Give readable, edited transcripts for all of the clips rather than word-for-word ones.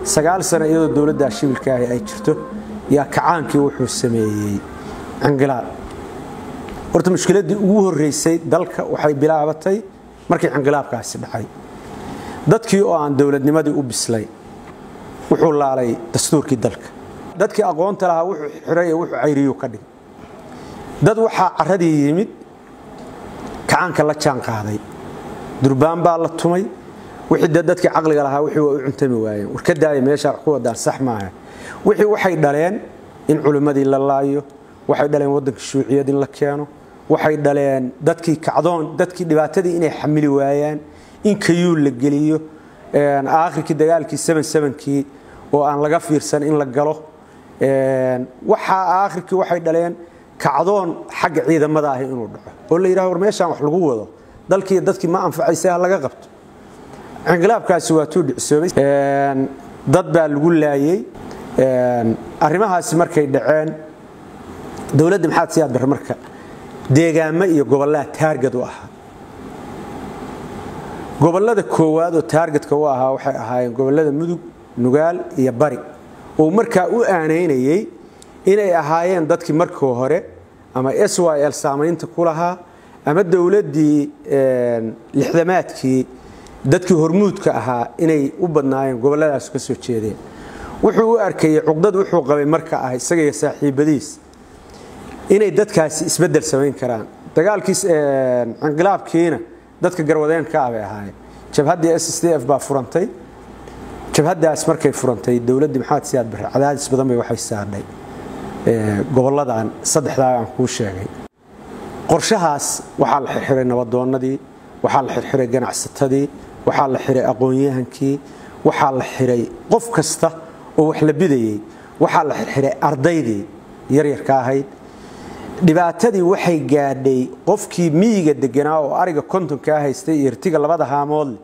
9 sano iyadoo dowladda shibilka ah ay jirto yaa kacaankii wuxuu sameeyey inqilaab. Horta mushkiladii ugu horeysay dalka waxay bilaabatay markii inqilaabkaasi dhacay. Dadkii oo aan dowladnimadii u bislay wuxuu laalay dastuurkii dalka. Dadkii aqoonta lahaa wuxuu xiray wuxuu cayriyo ka dhigay. Dad waxa caradii yimid kacaanka la jaan qaaday, durbaan baa la tumay. Wixii dadkii caqliga lahaa wixii waa u cuntami waayeen, war ka daaya meesha wax ku wadaan sax maaha. Wixii waxay dhaleen in culimmadii la laayo, waxay dhaleen waddanka shuuciyad in la keeno, waxay dhaleen dadkii kacdoon, dadkii dhibaatadii inay xamili waayaan, in kayuul la geliyo. Aakhirkii dagaalkii 77kii oo aan laga fiirsan in la galo. Waxa aakhirkii waxay dhaleen kacdoon xagga ciidamada ah inuu dhaco oo la yiraahdo war meeshaan wax lagu wado dalkii dadkii ma anfacaysa ha laga qabto. Inqilaabkaasi waa tuu dhicsoobay, dad baa lagu laayay. Arrimahaasi markay dhaceen dowladda Maxamed Siyaad Barre marka deegaamo iyo gobollada taargad u ahaa. Gobollada koowaad oo taargetka u ahaa waxay ahaayeen gobollada Mudug, Nugaal iyo Bari, oo markaa u aaneynayay inay ahaayeen dadkii markii hore ama SYL saamaynta ku lahaa ama dowladdii lixdamaadkii dadkii hormuudka ahaa inay u badnaayeen gobolladaas ka soo jeedeen. Wuxuu u arkayay cuqdad wuxuu qabay marka ah isaga iyo saaxiibadiis inay dadkaasi isbeddel samayn karaan. Dagaalkii inqilaabkiina dadka garwadeenka ah bay ahaayeen. Jabhaddii SSDF baa furantay. Jabhaddaas markay furantay dowladdii Maxamed Siyaad Barre cadaadis badan bay waxay saarnay gobolladan saddexdaa aan kuu sheegay. Qorshahaas waxaa la xirxiray nabadoonnadii, waxaa la xirxiray ganacsatadii, waxaa la xiray aqoon-yahankii, waxaa la xiray qof kasta oo wax la bidayay, waxaa la xirxiray ardaydii yaryarka ahayd. Dhibaatadii waxay gaadhay qofkii miyiga deganaa oo ariga 50ka haystay iyo irtiga 2 haamood leh.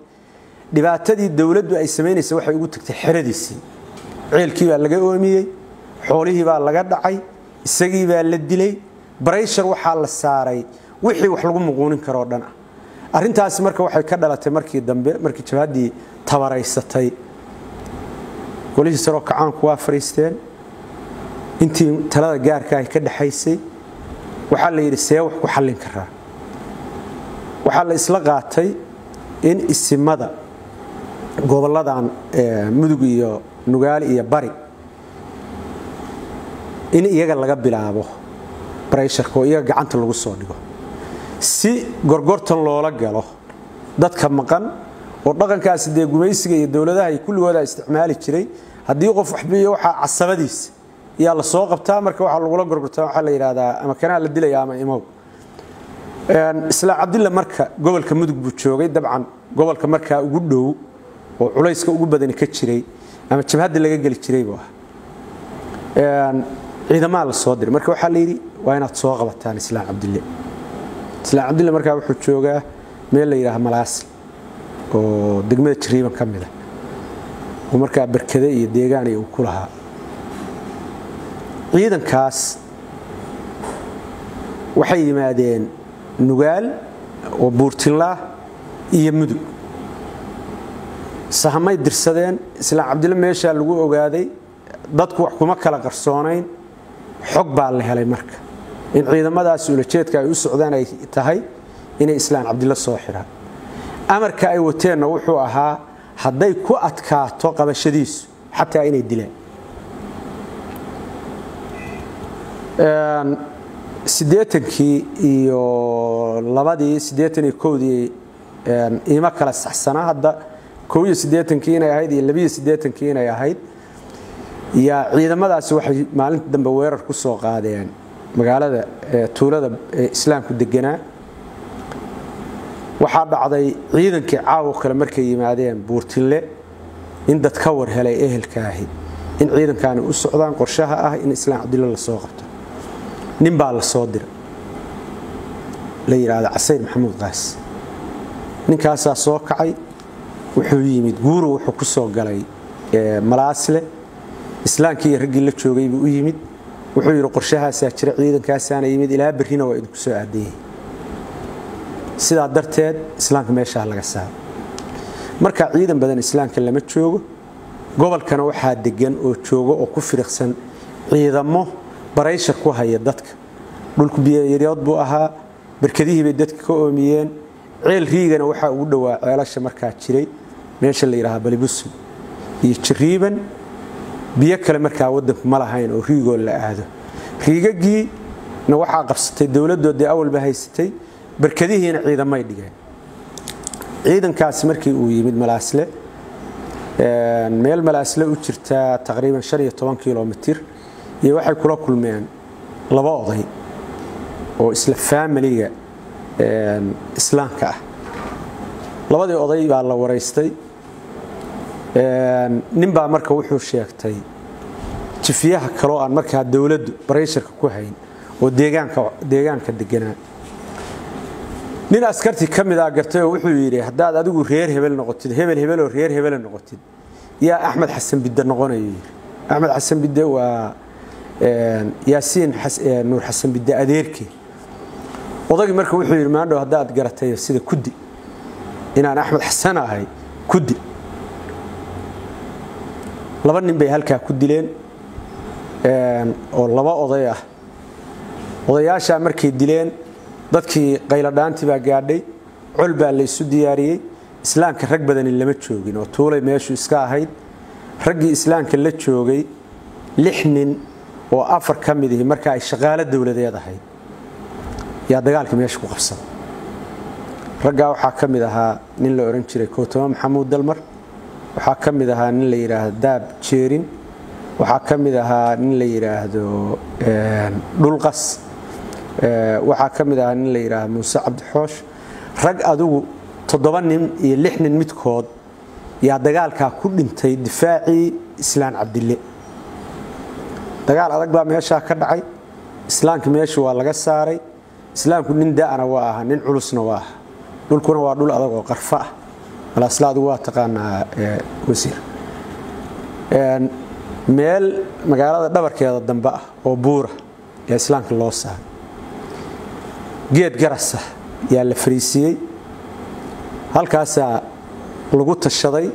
Dhibaatadii dowladdu ay sameynaysa waxay ugu tagtay xeradiisii. Ceelkii baa laga oomiyey, xoolihii baa laga dhacay, isagii baa la dilay. Barayshar waxaa la saaray wixii wax lagu muquunin karo dhan ah. Arrintaasi marka waxay ka dhalatay markii dambe markii jabhaddii tabaraysatay. Golihii sare oo kacaanku waa fariisteen intii talada gaarka ay ka dhaxaysay. Waxaa la yidhi see wax ku xallin karaa. Waxaa la isla qaatay in isimada gobolladan Mudug iyo Nugaal iyo Bari in iyaga laga bilaabo bareysharka oo iyaga gacanta lagu soo dhigo si gorgortan loola galo dadka maqan oo dhaqankaasi dee gumaysiga iyo dowladaha ay kulligooda isticmaali jiray. Haddii qof wax biyo waxaa casabadiisa yaa la soo qabtaa, marka waxaa lagula gorgortaa waxaa la yidhaahdaa ama kanaa la dilaya ama imow. Isla Cabdilla marka gobolka Mudug buu joogay, dabcan gobolka markaa ugu dhow oo culayska ugu badani ka jiray ama jabhadda laga geli jiray buu ahaa. Ciidamada la soo diray marka waxaa la yidhi waa inaad soo qabataan Islaan Cabdille. Islaan Cabdille markaa wuxuu joogaa meel la yidhaahdo Malaasi oo degmada Jariiban ka mid ah, oo markaa barkade iyo deegaan iyo uu ku lahaa. Ciidankaas waxay yimaadeen Nugaal oo Buurtinlaa iyo Mudug. Sahamay dirsadeen. Islaan Cabdille meesha lagu ogaaday, dadku wax kuma kala qarsoonayn. Xog baa la helay marka in ciidamadaas ulajeedka ay u socdaan ay tahay inay Islaan Cabdille soo xiraan. Amarka ay wateenna wuxuu ahaa hadday ku adkaato qabashadiisu xataa inay dilaan. 80kii iyo 2dii 81dii iima kala saxsanaa hadda 81kii inay ahayd iyo 82kii inay ahayd. Yaa ciidamadaasi waxay maalinta dambe weerar ku soo qaadeen magaalada tuulada islaamku deganaa. Waxaa dhacday ciidankii caawo kale markay yimaadeen Buurtinle in dad ka war helay ehelkaahi in ciidankaani u socdaan qorshaha ah in Islaan Cabdille la soo qabto. Nin baa la soo diray la yidhaahdo Casayr Maxamuud Qaas. Ninkaasaa soo kacay, wuxuu yimid guuru, wuxuu ku soo galay Malaasle. Islaankii iyo raggii la joogay buu u yimid, wuxuu yidhi qorshahaasaa jira, ciidankaasaana yimid, ilaa berrina waa idinku soo aadan yihiin, sidaa darteed islaamka meeshaa laga saaro. Marka ciidan badan islaamka lama joogo, Gobolkana waxaa degan oo jooga oo ku firiqsan ciidamo barayshar ku haya dadka. Dhulku biyo-yaryood buu ahaa, barkadihii bay dadka ka oomiyeen. Ceel riigana waxaa ugu dhowaa ceelasha markaa jiray meesha la yidhaahaa Balibusul iyo Jariiban. Biyo kale markaa waddanku ma lahayn oo riigoo la aado. Riigagiina waxaa qabsatay dowladdoodii awalba haysatay, barkadihiina ciidamay dhigeen. Ciidankaasi markii uu yimid Malaasle, meel Malaasle u jirtaa taqriiban 15 kilomitir, iyo waxay kula kulmeen laba oday oo isla faamiliga islaamka ah. Labadii oday baa la waraystay. Nin baa marka wuxuu sheegtay jifiyaha kaloo aan markaa dowladdu bareysharka ku hayn oo deegaanka deganaa. Nin askartii ka mid ah gartay oo wuxuu yidhi, haddaad adigu reer hebel noqotid, hebel hebel oo reer hebel noqotid, yaa Axmed Xasan Bidde noqonayo yidhi. Axmed Xasan Bidde waa Yaasiin Nuur Xasan Bidde adeerkii. Odagii marka wuxuu yidhi, maandhow haddaad garatay sida kudi inaan Axmed Xasan ahay, kudi. Laba nin bay halkaa ku dileen oo laba oday ah. Odayaashaa markay dileen, dadkii qayladhaantii baa gaadhay, col baa la isu diyaariyey. Islaamka rag badani lama joogin oo tuulay meeshu iska ahayd. Raggii islaamka la joogay 6 nin oo 4 ka mid ihi marka ay shaqaalo dowladeed ahayd yaa dagaalka meesha ku qabsaday. Raggaa waxaa ka mid ahaa nin la oran jiray Kootamo Maxamuud Dalmar, waxaa ka mid ahaa nin la yidhaahdo Daab Jeerin, waxaa ka mid ahaa nin la yidhaahdo Dhulqas, waxaa ka mid ahaa nin la yidhaahdo Muuse Cabdixoosh. Rag adigu 7 nin iyo 6 nin midkood yaa dagaalkaa ku dhintay difaacii Islaan Cabdille. Dagaal adag baa meeshaa ka dhacay. Islaamka meesha waa laga saaray. Islaamku nin da'ana waa ahaa, nin culusna waa ahaa. Dhulkuna waa dhul adag oo qarfa ah. Malaasla adigu waa taqaanaa wasiir. Meel magaalada dhabarkeeda dambe ah oo buura yaa islaamka loo saaray. Geed garasa yaa la fariisiyey, halkaasaa lagu tashaday.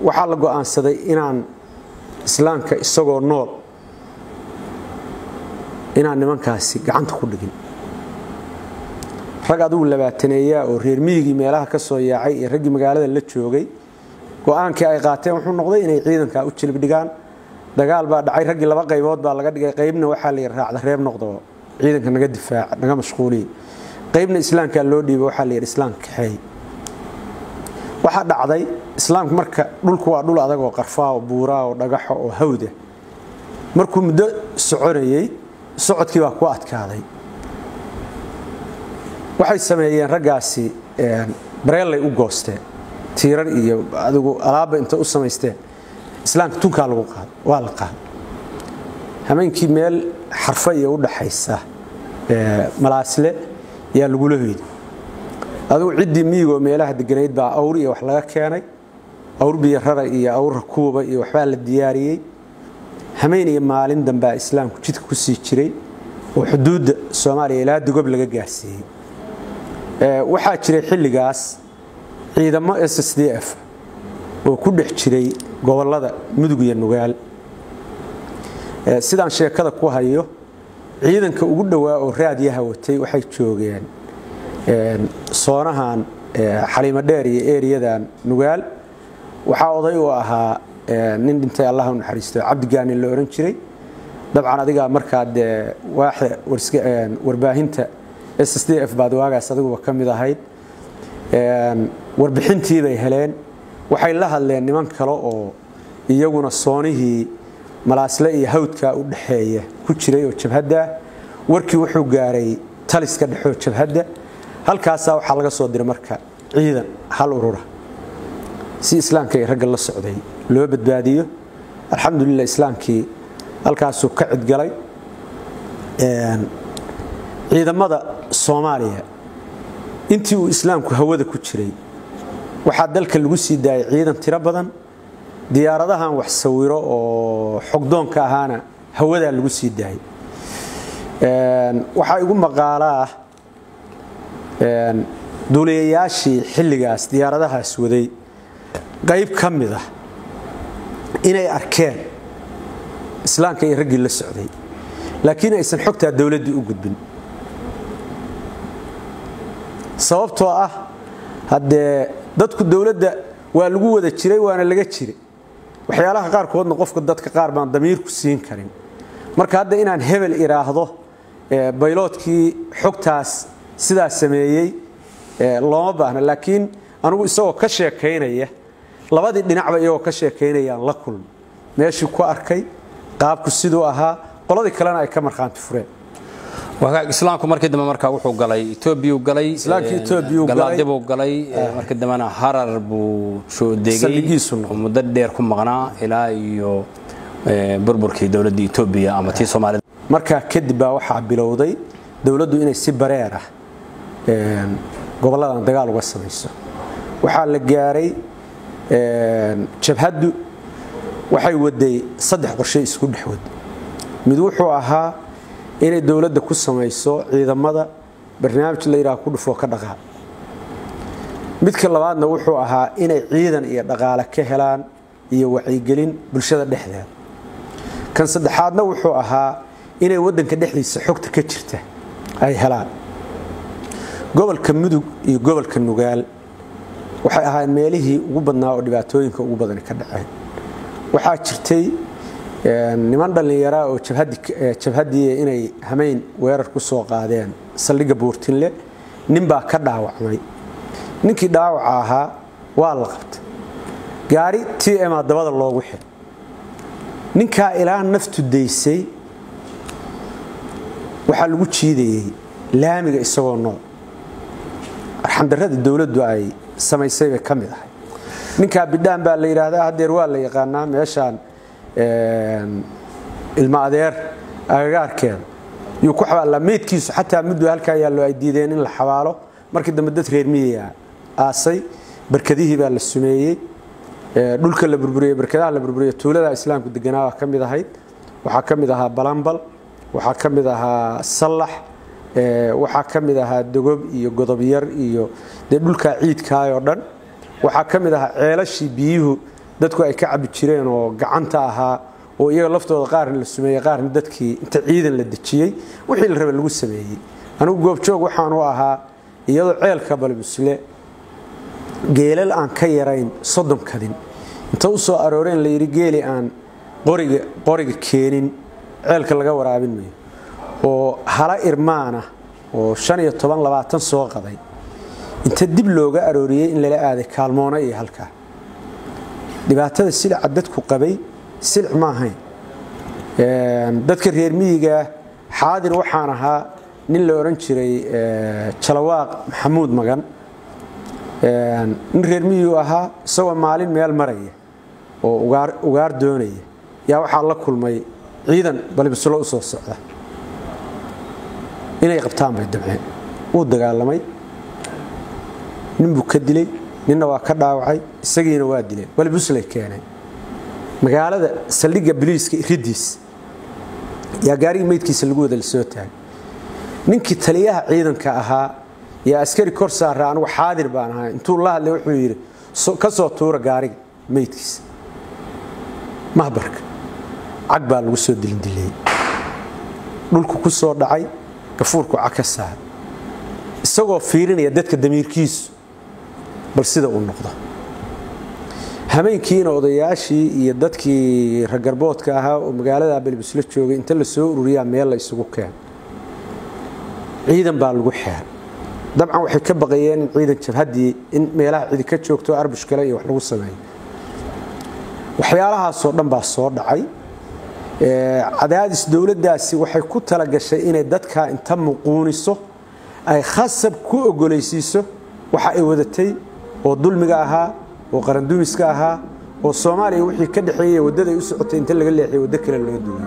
Waxaa la go'aansaday inaan islaamka isagoo nool inaan nimankaasi gacanta ku dhigin. Rag adigu labaataneeyaa oo reer miyigii meelaha ka soo yaacay iyo raggii magaalada la joogay, go'aankii ay qaateen wuxuu noqday inay ciidankaa u jilib dhigaan. Dagaal baa dhacay, raggii laba qaybood baa laga dhigay. Qaybna waxaa la yidhi raacda reeb noqdo, ciidanka naga difaaca, naga mashquuliye. Qaybna islaamkaa loo dhiibay, waxaa la yidhi islaamka kaxeey. Waxaa dhacday islaamku marka dhulku waa dhul adag oo qarfaa oo buuraa oo dhagaxo oo hawda. Markuu muddo soconayey, socodkii baa ku adkaaday. Waxay sameeyeen raggaasi bareellay u goosteen, tiirar iyo adigu alaabba inta u samaysteen islaamka tunkaa lagu qaado, waa la qaaday. Hameenkii meel xarfo iyo u dhaxaysa Malaasle yaa lagula hoyday. Adigu ciddii miyigoo meelaha deganayd baa awr iyo wax laga keenay, awr biyo rara iyo awr rakuuba iyo waxbaa la diyaariyey. Hameen iyo maalin dambaa islaamku jidka ku sii jiray oo xuduudda Soomaaliya ilaa Dogob laga gaarsiiyey. Waxaa jiray xilligaas ciidamo SSDF oo ku dhex jiray gobollada Mudug iyo Nugaal. Sidaan sheekada ku hayo, ciidanka ugu dhowaa oo raadiyaha watay waxay joogeen soonahan Xaliimo Dheer iyo eeriyadan Nugaal. Waxaa oday u ahaa nin dhintay, Allah u naxariisto, Cabdigaani la oran jiray. Dabcan adigaa markaa dee waaxda warbaahinta SSDF baad waagaas adiguba ka mid ahayd. Warbixintii bay heleen, waxay la hadleen niman kale oo iyaguna soonihii Malaasle iyo hawdka u dhaxeeya ku jiray oo jabhadda. Warkii wuxuu gaaray taliska dhexoo jabhadda. Halkaasaa waxaa laga soo diray marka ciidan hal urura si islaamka ay ragga la socday loo badbaadiyo. Alxamdulilah, islaamkii halkaasuu ka cidgalay. Ciidamada Soomaaliya intii uu islaamku hawada ku jiray waxaa dalka lagu sii daayay ciidan tiro badan. Diyaaradahan wax sawiro oo xogdoonka ahaana hawadaa lagu sii daayay. Waxaa igu maqaalaa duuliyayaashii xilligaas diyaaradahaas waday qayb ka mid ah Inay arkeen islaamka iyo raggii la socday, laakiin aysan xogtaa dowladdii u gudbin, sababtoo ah haddee dadku dowladda waa lagu wada jiray, waana laga jiray. Waxyaalaha qaarkoodna qofka dadka qaar baan damiirku siin karin. Marka hadda inaan hebel iraahdo bayloodkii xogtaas sidaas sameeyey looma baahna, laakiin anigu isagoo ka sheekaynaya, labadii dhinacba iyagoo ka sheekaynayaan la kulmo, meeshii ku arkay qaabku siduu ahaa, qoladii kalena ay ka markhaanti fureen. Islaamku markii dambe markaa wuxuu galay Etoobiya galay. Islaamkii Etoobiya galay. Galaadi buu galay, markii dambena Harar buu soo degay. Saldhigiisu noqday. Muddo dheer ku maqnaa ilaa iyo burburkii dowladda Etoobiya ama tii Soomaalida. Markaa kadib baa waxaa bilowday dowladdu inay si bareer ah gobolladan dagaal uga samayso. Waxaa la gaaray, jabhaddu waxay waday saddex qorshe isku dhex wad. Mid wuxuu ahaa inay dowladda ku samayso ciidamada barnaamij la yidhaha ku dhufoo ka dhaqaaq. Midka labaadna wuxuu ahaa inay ciidan iyo dhaqaale ka helaan iyo wacyigelin bulshada dhexdeeda. Kan saddexaadna wuxuu ahaa inay waddanka dhexdiisa xogta ka jirta ay helaan. Gobolka Mudug iyo gobolka Nugaal waxay ahaayeen meelihii ugu badnaa oo dhibaatooyinka ugu badani ka dhaceen. Waxaa jirtay niman dhallinyaraa oo jabhaddii inay hameyn weerar ku soo qaadeen saldhigga Buurtinle. Nin baa ka dhaawacmay. Ninkii dhaawaca ahaa waa la qabtay, gaari t m a dabada loogu xiray. Ninkaa ilaa naftu daysay waxaa lagu jiidayey laamiga isagoo nool. Arxandarrada dowladdu ay samaysay bay ka mid ahay. Ninkaa Bidhaan baa la yidhaahdaa, haddeer waa la yaqaanaa. Meeshaan Ilma Adeer agagaarkeeda yuu ku xabaalaa meydkiisu. Xataa muddu halkaa yaallo ay diideen in la xabaalo. Markii dambe dad reer miyiga aasay. Barkadihii baa la sumeeyey, dhulka la burburiyey, barkadaha la burburiyey. Tuulada islaamku deganaa baa ka mid ahayd. Waxaa ka mid ahaa Balambal, waxaa ka mid ahaa Sallax, waxaa ka mid ahaa Dogob iyo Godobyar iyo dee dhulkaa ciidkaay oo dhan. Waxaa ka mid ahaa ceelashii biyuhu dadku ay ka cabi jireen oo gacanta ahaa, oo iyaga laftooda qaarna la sumeeyey, qaarna dadkii inta ciidan la dejiyey wixii la rabay lagu sameeyey. Anigu goobjoog waxaan u ahaa iyadoo ceelka Balbusle geelal aan ka yarayn 30 kadin inta u soo arooreen la yidhi geeli aan qoriga keenin ceelka laga waraabin mayo, oo hala irmaana oo 15, 20 soo qaday inta dib looga arooriyey in lala aaday Kaalmoona iyo halkaa. Dhibaatada silica dadku qabay silic ma ahayn. Dadka reer miyiga xaadir waxaan ahaa nin la odhan jiray Jalawaaq Maxamuud Magan. Nin reer miyigu ahaa, isagoo maalin meel maraya oo ugaar doonaya yaa waxaa la kulmay ciidan Balibislo u soo socda. Inay qabtaan bay damceen. Wuu dagaalamay, nin buu ka dilay, ninna waa ka dhaawacay, isagiina waa dileen. Balibuslay keeneen magaalada saldhigga biliiska iridiis yaa gaarigii meydkiisa lagu wada lasoo taagay. Ninkii taliyaha ciidanka ahaa yaa askari kor saaraa, anigu xaadir baan ahaa, intuu la hadlay wuxuu yidhi ka soo tuura gaariga meydkiisa mahbarka. Cag baa lagu soo dilindiliyey, dhulku ku soo dhacay, gafuurku cag ka saaray, isagoo fiirinaya dadka damiirkiisu bal sida uu noqdo. Hameenkiina odayaashii iyo dadkii ragarboodka ahaa oo magaalada Balbislo joogay inta la soo ururiyaa meel la isugu keenay, ciidan baa lagu xeeray. Dabcan waxay ka baqayeen in ciidan jabhaddii in meelaha cidi ka joogto arbush kale iyo wax lagu sameeyo. Waxyaalahaasoo dhan baa soo dhacay. Cadaadis dowladdaasi waxay ku talagashay inay dadka inta muquuniso ay khasab ku ogolaysiiso waxa ay wadatay oo dulmiga ahaa oo qarandumiska ahaa oo Soomaaliya wixii ka dhexeeyey waddaday u socotay inta laga leexiyey waddo kale loo duway.